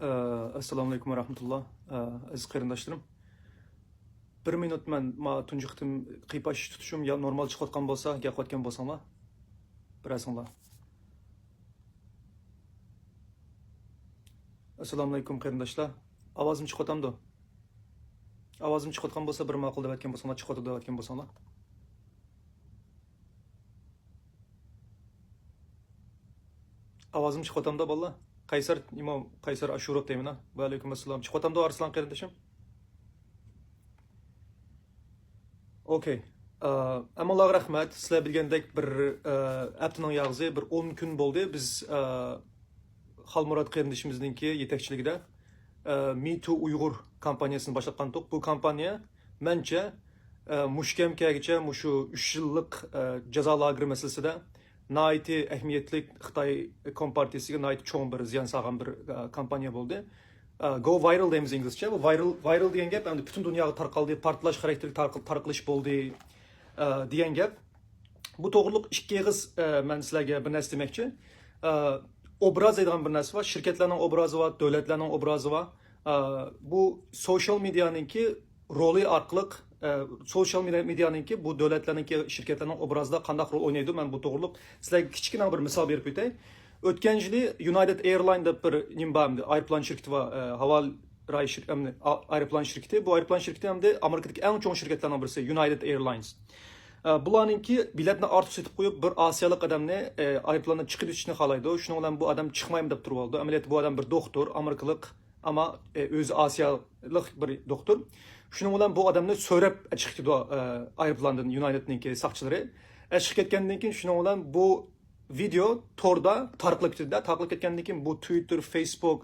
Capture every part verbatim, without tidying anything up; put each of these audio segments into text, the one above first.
ئە، ئەسسالامۇئەلەيكۇم ۋە رەھمەتۇللا. ئە، ئەزىز قېرىنداشلىرىم، بىر مىنۇت، مەن ما تۇنجى قېتىم قىيپاش تۇتۇشۇم يا نورمال چىقىۋاتقان بولسا، گەپ قىلىۋاتقان بولساڭلار، بىرەرسىڭلار. ئەسسالامۇئەلەيكۇم قېرىنداشلار. ئاۋازىم چىقىۋاتامدۇ؟ ئاۋازىم چىقىۋاتقان بولسا، بىر ماقۇل دەۋەتكەن بولساڭلار، چىقىۋاتىدۇ دەۋەتكەن بولساڭلار. ئاۋازىم چىقىۋاتامدا، بالىلار؟ قەيسەر، نېمە، قەيسەر ئاشۇروف دەيمەن ھە. ۋەئەلەيكۇم ئەسسالام. چىقىۋاتامدا، ئارسلان قېرىندىشىم؟ ئوكەي. ئە، ھەممىڭلارغا رەھمەت. سىلەر بىلگەندەك، بىر، ئە، ھەپتىنىڭ ياغىسى، بىر ئون كۈن بولدى. بىز، ئە، خالمۇرات قېرىندىشىمىزنىڭكى يېتەكچىلىكىدە، ئە، مې تۇ ئۇيغۇر كامپانىيەسىنى باشلاتقانتۇق. بۇ كامپانىيە، مەنچە، ئە، مۇشۇ كەمگىچە، مۇشۇ ئۈچ يىللىق، ئە، جازا لاگېرى مەسىلىسىدە ناھايىتى ئەھمىيەتلىك، خىتاي كومپارتىيىسىگە ناھايىتى چوڭ بىر زىيان سالغان بىر، ئە، كامپانىيە بولدى. ئە، go viral دەيمىز ئىنگلىزچە. بۇ viral، viral دېگەن گەپ ئەمدى پۈتۈن دۇنياغا تارقالدى، پارتلاش خاراكتېرلىك تارق-، تارقىلىش بولدى، ئە، دېگەن گەپ. بۇ توغرۇلۇق ئىككى ئېغىز، ئە، مەن سىلەرگە بىر نەرسە دېمەكچى. ئە، ئوبراز دەيدىغان بىر نەرسە بار. شىركەتلەرنىڭ ئوبرازى بار، دۆلەتلەرنىڭ ئوبرازى بار. ئە، بۇ سوشال مېدىيانىڭكى رولى ئارقىلىق، ئە، سوشال مېدىيا، مېدىيانىڭكى بۇ دۆلەتلەرنىڭكى، شىركەتلەرنىڭ ئوبرازىدا قانداق رول ئوينايدۇ، مەن بۇ توغرۇلۇق سىلەرگە كىچىككىنە بىر مىسال بېرىپ ئۆتەي. ئۆتكەن يىلى يۇنايتېد ئېيرلاين دەپ بىر نېمە بار ئەمدى، ئايروپىلان شىركىتى بار، ئە، ھاۋا رايى شىر-، ئەمدى، ئا-، ئايروپىلان شىركىتى. بۇ ئايروپىلان شىركىتى ئەمدى ئامېرىكىدىكى ئەڭ چوڭ شىركەتلەرنىڭ بىرسى، يۇنايتېد ئېيرلاينس. ئە، بۇلارنىڭكى بېلەتنى ئارتۇق سېتىپ قويۇپ، بىر ئاسىيالىق ئادەمنى، ئە، ئايروپىلاندىن چىقىرىۋېتىشنى خالايدۇ. شۇنىڭ بىلەن بۇ ئادەم چىقمايمەن دەپ تۇرۇۋالىدۇ. ئەمەلىيەتتە بۇ ئادەم بىر دوختۇر، ئامېرىكىلىق، ئەمما، ئە، ئۆزى ئاسىيالىق بىر دوختۇر. شۇنىڭ بىلەن بۇ ئادەمنى سۆرەپ چىقىپ كېتىدۇ، ئە، ئايروپىلاندىن يۇنايتېدنىڭكى ساقچىلىرى. ئە، چىقىپ كەتكەندىن كېيىن شۇنىڭ بىلەن بۇ ۋىدېو توردا تارقىلىپ كېتىدۇ. تارقىلىپ كەتكەندىن كېيىن بۇ تۋىتتېر، فېيسبۇك،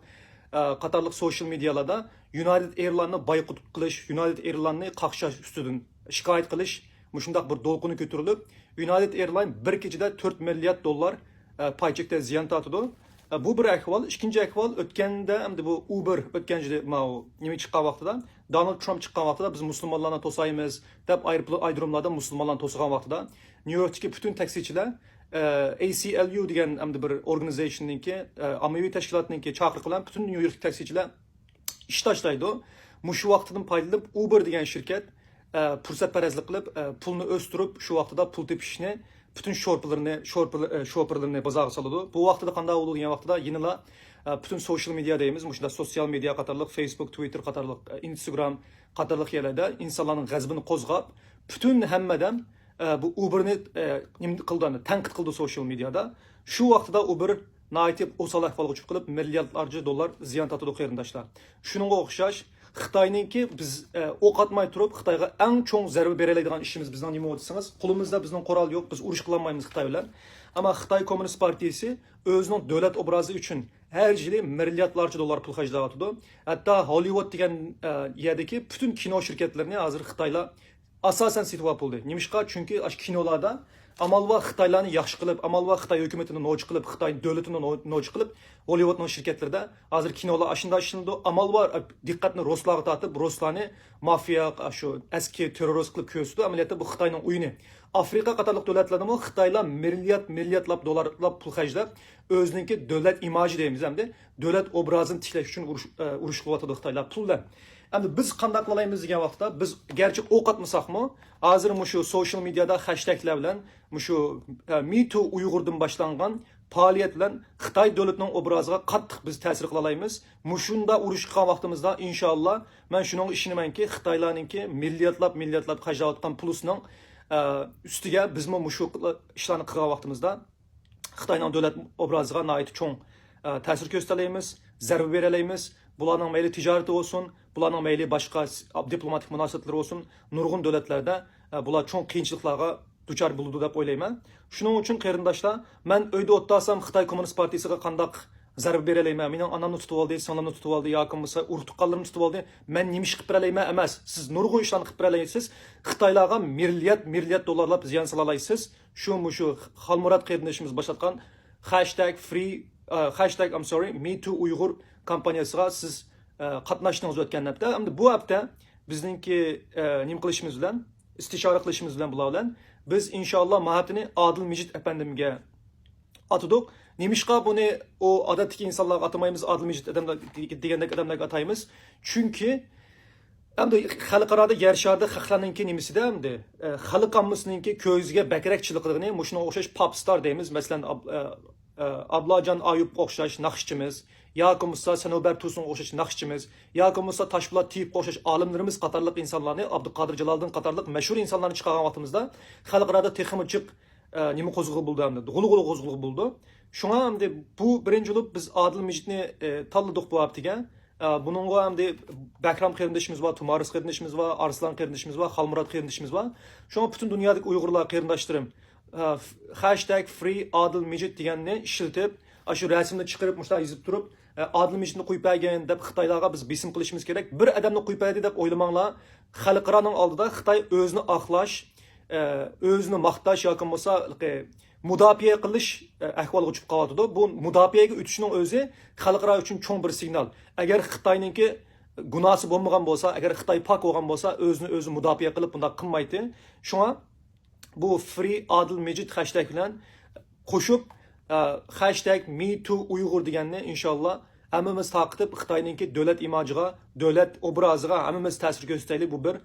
ئە، قاتارلىق سوشال مېدىيالاردا يۇنايتېد ئېيرلايننى بايقۇت قىلىش، يۇنايتېد ئېيرلايننى قاقشاش ئۈستىدىن شىكايەت قىلىش، مۇشۇنداق بىر دولقۇنى كۆتۈرۈلۈپ، يۇنايتېد ئېيرلاين بىر كېچىدە تۆت مىليارد دوللار، ئە، پاي چەكتە زىيان تارتىدۇ. ئە، بۇ بىر ئەھۋال. ئىككىنچى ئەھۋال، ئۆتكەندە ئەمدى بۇ ئۇبېر، ئۆتكەن يىلى ماۋۇ نېمە چىققان ۋاقتىدا، دونالد ترامپ چىققان ۋاقتىدا، بىز مۇسۇلمانلارنى توسايمىز دەپ، ئايروپىلان، ئايرودروملاردا مۇسۇلمانلارنى توسىغان ۋاقتىدا، نيۇ يوركتىكى پۈتۈن تاكسىچىلار، ئە، ئەي سى ئەل يۇ دېگەن ئەمدى بىر ئورگانىزېيشننىڭكى، ئە، ئاممىۋى تەشكىلاتنىڭكى چاقىرىقى بىلەن پۈتۈن نيۇ يوركتىكى تاكسىچىلار ئىش تاشلايدۇ. مۇشۇ ۋاقىتتىن پايدىلىنىپ، ئۇبېر دېگەن شىركەت، ئە، پۇرسەتپەرەسلىك قىلىپ، ئە، پۇلنى ئۆستۈرۈپ، شۇ ۋاقتىدا پۇل تېپىشنى پۈتۈن شورپىلىرىنى، شورپىلى-، ئە، شوپۇرلىرىنى بازارغا سالىدۇ. بۇ ۋاقتىدا قانداق بولىدۇ دېگەن ۋاقتىدا يەنىلا، ئە، پۈتۈن سوشال مېدىيا دەيمىز، مۇشۇنداق سوتسىيال مېدىيا قاتارلىق، فېيسبۇك، تۋىتتېر قاتارلىق، ئە، ئىنستاگرام قاتارلىق يەرلەردە ئىنسانلارنىڭ غەزىپىنى قوزغاپ، پۈتۈن ھەممە ئادەم، ئە، بۇ ئۇبېرنى، ئە، نېمە قىلدى، تەنقىد قىلدى سوشال مېدىيادا. شۇ ۋاقتىدا ئۇبېر ناھايىتى ئوسال ئەھۋالغا چۈشۈپ قېلىپ، مىلياردلارچە دوللار زىيان تارتىدۇ، قېرىنداشلار. شۇنىڭغا ئوخشاش، خىتاينىڭكى بىز، ئە، ئوق ئاتماي تۇرۇپ، خىتايغا ئەڭ چوڭ زەربە بېرەلەيدىغان ئىشىمىز بىزنىڭ نېمە دېسىڭىز، قولىمىزدا بىزنىڭ قورال يوق، بىز ئۇرۇش قىلالمايمىز خىتاي بىلەن. ئەمما خىتاي كوممۇنىست پارتىيىسى ئۆزىنىڭ دۆلەت ئوبرازى ئۈچۈن ھەر يىلى مىلياردلارچە دوللار پۇل خەجلەۋاتىدۇ. ھەتتا ھوللىۋۇد دېگەن، ئە، يەردىكى پۈتۈن كىنو شىركەتلىرىنى ھازىر خىتايلار ئاساسەن سېتىۋاپلىدى. نېمىشقا؟ چۈنكى ئاشۇ كىنولاردا ئامال بار خىتايلارنى ياخشى قىلىپ، ئامال بار خىتاي ھۆكۈمىتىنى نوچى قىلىپ، خىتاي دۆلىتىنى نو-، نوچى قىلىپ، ھوللىۋۇدنىڭ شىركەتلىرىدە ھازىر كىنولار ئاشۇنداق ئىشلىنىدۇ. ئامال بار، ئە، دىققەتنى رۇسلارغا تارتىپ، رۇسلارنى مافىيا، شۇ ئەسكى تېررورىست قىلىپ كۆرسىتىدۇ. ئەمەلىيەتتە بۇ خىتاينىڭ ئويۇنى. ئافرىقا قاتارلىق دۆلەتلەردىمۇ خىتايلار مىليارد، مىلياردلاپ دوللارلاپ پۇل خەجلەپ، ئۆزىنىڭكى دۆلەت ئىماژى دەيمىز ئەمدى، دۆلەت ئوبرازىنى تىكلەش ئۈچۈن ئۇرۇش، ئە، ئۇرۇش قىلىۋاتىدۇ خىتايلار پۇل بىلەن. ئەمدى بىز قانداق قىلالايمىز دېگەن ۋاقىتتا، بىز گەرچە ئوق ئاتمىساقمۇ، ھازىر مۇشۇ سوشال مېدىيادا خەشتەگلەر بىلەن، مۇشۇ، ئە، مې تۇ ئۇيغۇردىن باشلانغان پائالىيەت بىلەن خىتاي دۆلىتىنىڭ ئوبرازىغا قاتتىق بىز تەسىر قىلالايمىز. مۇشۇنداق ئۇرۇش قىلغان ۋاقتىمىزدا، ئىنشائاللا، مەن شۇنىڭغا ئىشىنىمەنكى، خىتايلارنىڭكى مىلياردلاپ، مىلياردلاپ خەجلەۋاتقان پۇلىسىنىڭ، ئە، ئۈستىگە بىزمۇ مۇشۇ ئىشلارنى قىلغان ۋاقتىمىزدا، خىتاينىڭ دۆلەت ئوبرازىغا ناھايىتى چوڭ، ئە، تەسىر كۆرسىتەلەيمىز، زەربە بېرەلەيمىز. بۇلارنىڭ مەيلى تىجارىتى بولسۇن، بۇلارنىڭ مەيلى باشقا س-، دىپلوماتىك مۇناسىۋەتلىرى بولسۇن، نۇرغۇن دۆلەتلەردە، ئە، بۇلار چوڭ قىيىنچىلىقلارغا دۇچار بولىدۇ دەپ ئويلايمەن. شۇنىڭ ئۈچۈن قېرىنداشلار، مەن ئۆيدە ئولتۇرسام خىتاي كوممۇنىست پارتىيىسىغا قانداق زەربە بېرەلەيمەن؟ مېنىڭ ئانامنى تۇتۇۋالدى، سىڭلىمنى تۇتۇۋالدى ياكى بولمىسا ئۇرۇق تۇغقانلىرىمنى تۇتۇۋالدى. مەن نېمە ئىش قىلىپ بېرەلەيمەن؟ ئەمەس، سىز نۇرغۇن ئىشلارنى قىلىپ بېرەلەيسىز. خىتايلارغا مىليارد، مىليارد دوللارلاپ زىيان سالالايسىز. شۇ، مۇشۇ خالمۇرات قېرىندىشىمىز باشلاتقان خەشتەگ فرى، ئە، خەشتەگ، I'm sorry، مې تۇ ئۇيغۇر كامپانىيەسىغا سىز، ئە، قاتناشتىڭىز ئۆتكەن ھەپتە. ئەمدى بۇ ھەپتە بىزنىڭكى، ئە، نېمە قىلىشىمىز بىلەن، ئىستىشارە قىلىشىمىز بىلەن بۇلار بىلەن بىز ئىنشائاللا ماھەتىنى ئادىل مىجىت ئەپەندىمگە ئاتىدۇق. نېمىشقا بۇنى ئۇ ئادەتتىكى ئىنسانلارغا ئاتىمايمىز، ئادىل مىجىت ئادەملەر دېگەندەك ئادەملەرگە ئاتايمىز؟ چۈنكى ئەمدى خەلقئارادا يەر شارىدا خەقلەرنىڭكى نېمىسىدە ئەمدى، ئە، خەلق ئاممىسىنىڭكى كۆزىگە بەكرەك چېلىقىدىغىنى مۇشۇنىڭغا ئوخشاش پاپ ستار دەيمىز. مەسىلەن، ئاب-، ئە، ئە، ئابلاجان ئايۇپقا ئوخشاش ناخشىچىمىز ياكى بولمىسا سەنۇبەر تۇرسۇنغا ئوخشاش ناخشىچىمىز ياكى بولمىسا تاشپولات تېيىپقا ئوخشاش ئالىملىرىمىز قاتارلىق ئىنسانلارنى، ئابدۇقادىر جالالىدىن قاتارلىق مەشھۇر ئىنسانلارنى چىقارغان ۋاقتىمىزدا خەلقئارادا تېخىمۇ جىق، ئە، نېمە قوزغىغىلى بولىدۇ ئەمدى؟ غۇلغۇلا قوزغىغىلى بولىدۇ. شۇڭا ئەمدى بۇ بىرىنچى بولۇپ بىز ئادىل مىجىتنى، ئە، تاللىدۇق بۇ ھەپتىگە. ئە، بۇنىڭغا ئەمدى بەھرام قېرىندىشىمىز بار، تۇمارىس قېرىندىشىمىز بار، ئارسلان قېرىندىشىمىز بار، خالمۇرات قېرىندىشىمىز بار. شۇڭا پۈتۈن دۇنيادىكى ئۇيغۇرلار قېرىنداشلىرىم، ئە، ف-، خەشتەگ فرى ئادىل مىجىت دېگەننى ئىشلىتىپ، ئاشۇ رەسىمنى چىقىرىپ، مۇشۇنداق يېزىپ تۇرۇپ، ئە، ئادىل مىجىتنى قويۇپ بەرگىن دەپ خىتايلارغا بىز بېسىم قىلىشىمىز كېرەك. بىر ئادەمنى قويۇپ بەردى دەپ ئويلىماڭلار. خەلقئارانىڭ ئالدىدا خىتاي ئۆزىنى ئاقلاش، ئە، ئۆزىنى ماختاش ياكى بولمىسا، ئە، مۇداپىئە قىلىش، ئە، ئەھۋالىغا چۈشۈپ قالىۋاتىدۇ. بۇ مۇداپىئەگە ئۆتۈشنىڭ ئۆزى خەلقئارا ئۈچۈن چوڭ بىر سىگنال. ئەگەر خىتاينىڭكى گۇناھسى بولمىغان بولسا، ئەگەر خىتاي پاك بولغان بولسا، ئۆزىنى ئۆزى مۇداپىئە قىلىپ بۇنداق قىلمايتتى. شۇڭا بۇ فرى ئادىل مىجىت خەشتەگ بىلەن قوشۇپ، ئە، خەشتەگ مى تۇ ئۇيغۇر دېگەننى ئىنشاللا ھەممىمىز تارقىتىپ، خىتاينىڭكى دۆلەت ئىماجىغا، دۆلەت ئوبرازىغا ھەممىمىز تەسىر كۆرسىتەيلى. بۇ بىر،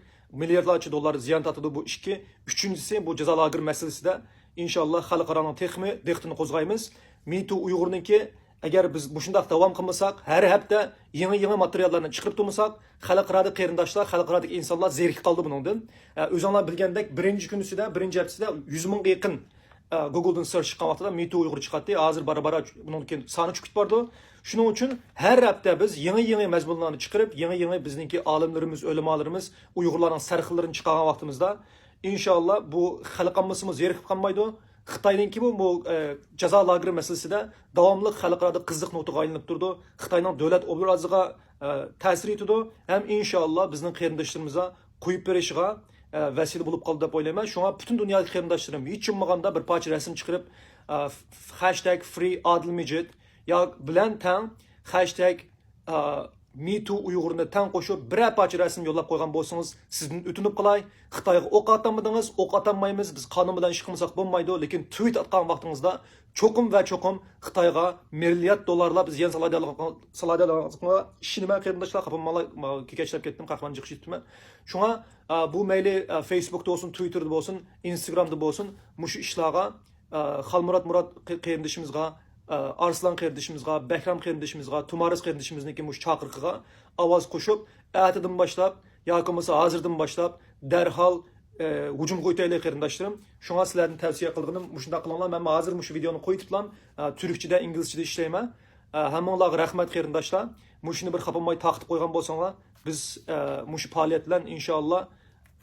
مىلياردلارچە دوللار زىيان تارتىدۇ بۇ ئىككى. ئۈچىنچىسى، بۇ جازا لاگېر مەسىلىسىدە ئىنشاللا خەلقئارانىڭ تېخىمۇ دىققىتىنى قوزغايمىز. مى تۇ ئۇيغۇرنىڭكى، ئەگەر بىز مۇشۇنداق داۋام قىلمىساق، ھەر ھەپتە يېڭى-يېڭى ماتېرىياللارنى چىقىرىپ تۇرمىساق، خەلقئارادىكى قېرىنداشلار، خەلقئارادىكى ئىنسانلار زېرىكىپ قالدى بۇنىڭدىن. ئە، ئۆزۈڭلار بىلگەندەك، بىرىنچى كۈنىسىدە، بىرىنچى ھەپتىسىدە يۈز مىڭغا يېقىن، ئە، گوگلدىن سېرچ چىققان ۋاقتىدا مى تۇ ئۇيغۇر چىقاتتى. ھازىر بارا-بارا بۇنىڭدىن كېيىن سانى چۈشۈپ كېتىپ بارىدۇ. شۇنىڭ ئۈچۈن ھەر ھەپتە بىز يېڭى-يېڭى مەزمۇنلارنى چىقىرىپ، يېڭى-يېڭى بىزنىڭكى ئالىملىرىمىز، ئۆلىمالىرىمىز ئۇيغۇرلارنىڭ سەرخىللىرىنى چىقارغان ۋاقتىمىزدا، ئىنشاللا بۇ خەلق ئاممىسىمۇ زېرىكىپ قالمايدۇ. خىتاينىڭكى بۇ، بۇ، ئە، جازا لاگېرى مەسىلىسىدە داۋاملىق خەلقئارادا قىزىق نۇقتىغا ئايلىنىپ تۇرىدۇ. خىتاينىڭ دۆلەت ئوبرازىغا، ئە، تەسىر يېتىدۇ. ھەم ئىنشاللا بىزنىڭ قېرىنداشلىرىمىزغا قويۇپ بېرىشىغا، ئە، ۋەسىلە بولۇپ قالدى دەپ ئويلايمەن. شۇڭا پۈتۈن دۇنيادىكى قېرىنداشلىرىم ھېچ بولمىغاندا بىر پارچە رەسىم چىقىرىپ، ئە، خەشتەگ فرى ئادىل مىجىت يا بىلەن تەڭ خەشتەگ، ئە، مى تۇ ئۇيغۇرنى تەڭ قوشۇپ، بىرەر پارچە رەسىم يوللاپ قويغان بولسىڭىز، سىزدىن ئۆتۈنۈپ قالاي. خىتايغا ئوق ئاتالمىدىڭىز، ئوق ئاتالمايمىز، بىز قانۇن بىلەن ئىش قىلمىساق بولمايدۇ، لېكىن تۋىت ئاتقان ۋاقتىڭىزدا چوقۇم ۋە چوقۇم خىتايغا مىليارد دوللارلاپ زىيان سالايدىغانلىقىڭىزغا ئىشىنىمەن، قېرىنداشلار. خاپا بولماڭلار، كېكەچلەپ كەتتىم، قەھۋەنى جىق ئىچىپتىمەن. شۇڭا، ئە، بۇ مەيلى، ئە، فېيسبۇكتا بولسۇن، تۋىتتېردا بولسۇن، ئىنستاگرامدا بولسۇن، مۇشۇ ئىشلارغا، ئە، خالمۇرات مۇرات قېرىندىشىمىزغا، ئە، ئارسلان قېرىندىشىمىزغا، بەھرام قېرىندىشىمىزغا، تۇمارىس قېرىندىشىمىزنىڭكى مۇشۇ چاقىرىقىغا ئاۋاز قوشۇپ، ئەتىدىن باشلاپ ياكى بولمىسا ھازىردىن باشلاپ دەرھال، ئە، ھۇجۇمغا ئۆتەيلى، قېرىنداشلىرىم. شۇڭا سىلەردىن تەۋسىيە قىلغىنىم مۇشۇنداق قىلىڭلار. مەن ھازىر مۇشۇ ۋىدېئونى قويۇۋېتىپلا، ئە، تۈركچىدە، ئىنگلىزچىدە ئىشلەيمەن. ئە، ھەممىڭلارغا رەھمەت، قېرىنداشلار. مۇشۇنى بىر خاپا بولماي تارقىتىپ قويغان بولساڭلار، بىز، ئە، مۇشۇ پائالىيەت بىلەن ئىنشاللا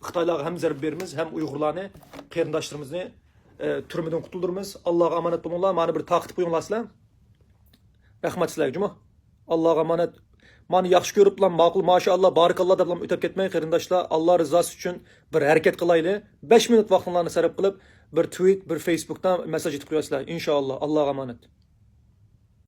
خىتايلارغا ھەم زەربە بېرىمىز، ھەم ئۇيغۇرلارنى، قېرىنداشلىرىمىزنى، ئە، تۈرمىدىن قۇتۇلدۇرىمىز. ئاللاغا ئامانەت بولۇڭلار. مانا بىر تارقىتىپ قويۇڭلار سىلەر. رەھمەت سىلەرگە جۇمۇ. ئاللاغا ئامانەت. مانا ياخشى كۆرۈپلا ماقۇل، ماشائاللا، بارىكاللا دەپلا ئۆتۈپ كەتمەي، قېرىنداشلار، ئاللا رىزاسى ئۈچۈن بىر ھەرىكەت قىلايلى. بەش مىنۇت ۋاقتىڭلارنى سەرپ قىلىپ، بىر تۋىت، بىر فېيسبۇكتا مېسساژ ئېيتىپ قويۇۋەتسىلەر. ئىنشائاللا. ئاللاغا ئامانەت.